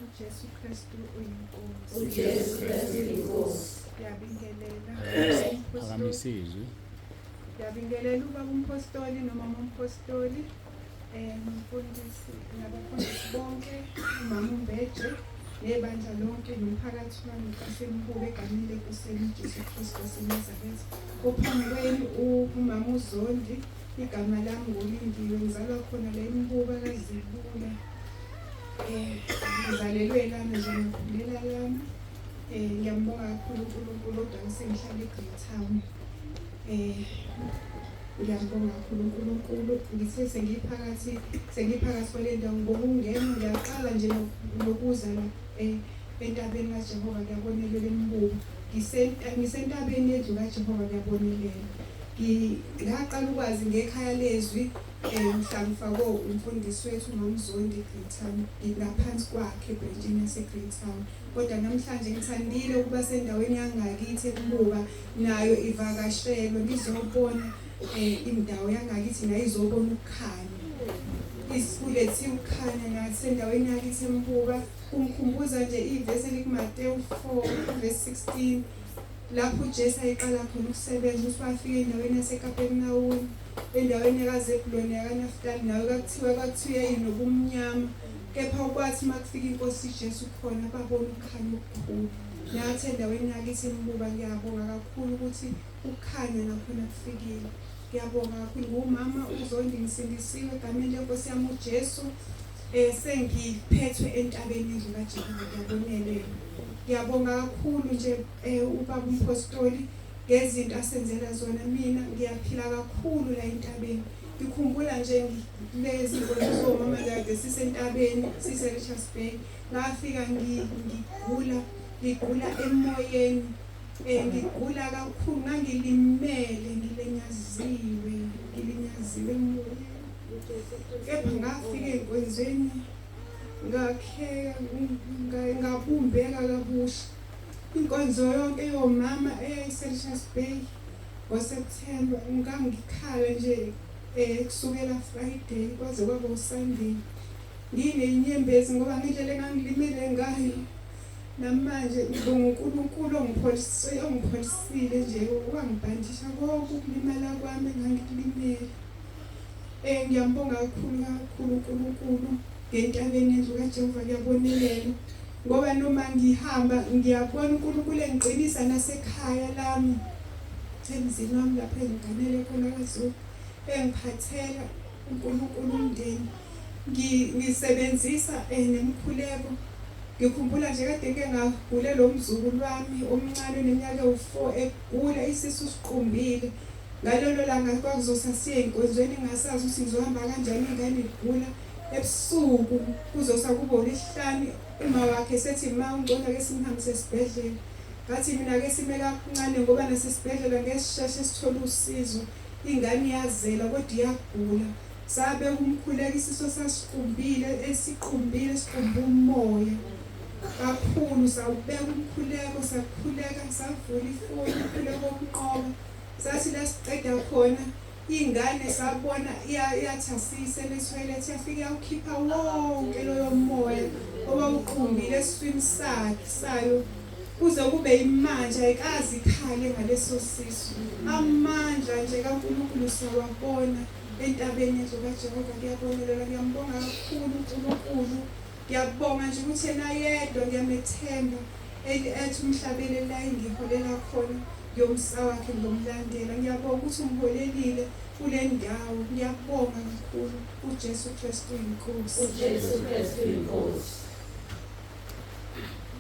UJesu Kristu uyinkosi. UJesu Kristu uyinkosi. Ngiyabingelela. Phakamisa izwi. Ngiyabingelela ubaba umpostoli nomama umpostoli mfundisi nabafundisi bonke, umama uMbeje nebandla lonke nomphakathi wami waseMbuka egameni leNkosi uJesu Kristu waseNazaretha. Ophambi kwenu umama uZondi, igama lami nguLindiwe, ngizalwa khona la eMbuka kaZibula. Ngizalelwe lana nje, ngikhulela lana. Ngiyambonga kakhulu uNkulunkulu, kodwa ngisengihlala eGreytown. Ngiyambonga kakhulu uNkulunkulu. Ngithe sengiphakathi kwale ndawo ngokungena, ngiyaqala nje nokuza la entabeni kaJehova, ngiyabonelela eMbuka. Ngisentabeni yendlu kaJehova, ngiyabonelela. Ngaqala ukwazi ngekhaya lezwi mhla ngifakwe umfundisi wethu uMamzondi Greytown, ngaphansi kwakhe ebhrentshini yaseGreytown. Kodwa namhlanje ngithandile ukuba sendaweni yangakithi eMbuka, nayo ivakashelwe, ngizobona indawo yangakithi nayo izobona ukukhanya. Isikulethe ukukhanya nasendaweni yakithi eMbuka. Kungikhumbuza nje ivesi elikuMateyu 4 verse 16, lapho uJesu ayeqala khona ukusebenza, ukuthi wafika endaweni yaseKapernawume, endaweni yakaZebuloni yakaNaftali, nayo kwakuthiwa yayinobumnyama, kepha kwathi uma kufika inkosi Jesu khona babona ukukhanya okukhulu. Nathi endaweni yakithi eMbuka ngiyabonga kakhulu ukuthi ukukhanya nakhona kufikile. Ngiyabonga kakhulu ngumama uZondi, ngisindisiwe egameni lenkosi yami uJesu. Sengiphethwe entabeni yendlu kaJehova, ngiyabonelela. Ngiyabonga kakhulu nje ubaba umpostoli ngezinto asenzela zona. Mina ngiyaphila kakhulu la entabeni. Ngikhumbula nje lezi nkonzo zomama kade sisentabeni, sise-Richards Bay. Ngafika ngigula emoyeni. Ngigula kakhulu, ngangilimele, ngilinyaziwe emoyeni. Kepha ngafika enkonzweni ngakheka, ngabumbeka kabusha. Inkonzo yonke yomama eyayise-Richards Bay ngoSeptember, ngangikhala nje kusukela Friday kwaze kwaba uSunday, nginenyembezi ngoba ngendlela engangilimele ngayo. Namanje ngibonga uNkulunkulu ongipholisile nje, wangibhandisha konke ukulimala kwami engangikulimele. Ngiyambonga kakhulu kakhulu uNkulunkulu ngentabeni yendlu kaJehova, kuyabonelela ngoba noma ngihamba ngiyabona uNkulunkulu engiqinisa nasekhaya lami, emzini wami lapho engiganele khona kaZulu, engiphathela uNkulunkulu umndeni. Ngisebenzisa nemkhuleko. Ngikhumbula nje kade ngike ngagule lo mzukulu wami omncane oneminyaka ewu-4, egula isisu siqumbile. Ngalelo langa kwakuzosa siye enkonzweni, ngingasazi ukuthi ngizohamba kanjani, ingane igula. Ebusuku kuzosa kube uLwesihlanu, uma wakhe sethi ma ungcono ake simhambise esibhedlela. Ngathi mina ake sime kancane ngoba nasesibhedlela ngeke sisheshe sithole usizo. Ingane iyazela kodwa iyagula. Sabeka umkhuleko, isiso sasiqumbile, esiqumbile siqumba umoya kakhulu. Sawubeka umkhuleko, sakhuleka, savula ifoni, umkhuleko wokunqoba. Sathi la siqeda khona ingane sabona iyathi asiyisele ethoyilethi, yafike yawukhipha wonke loyo moya owawuqumbile esiswini sakhe sayo kuze kube imanje ayikaze ikhale ngaleso sisu. Amandla nje kaNkulunkulu siyawabona entabeni yendlu kaJehova, kuyabonelela. Ngiyambonga kakhulu uNkulunkulu, ngiyabonga nje ukuthi yena yedwa ngiyamethemba, ethi umhlabeleli la engiholela khona ngiyomsa wakhe ngiyomlandela. Ngiyabonga ukuthi ungiholelile kule ndawo, ngiyabonga kakhulu. uJesu Kristu inkosi. UJesu Kristu inkosi.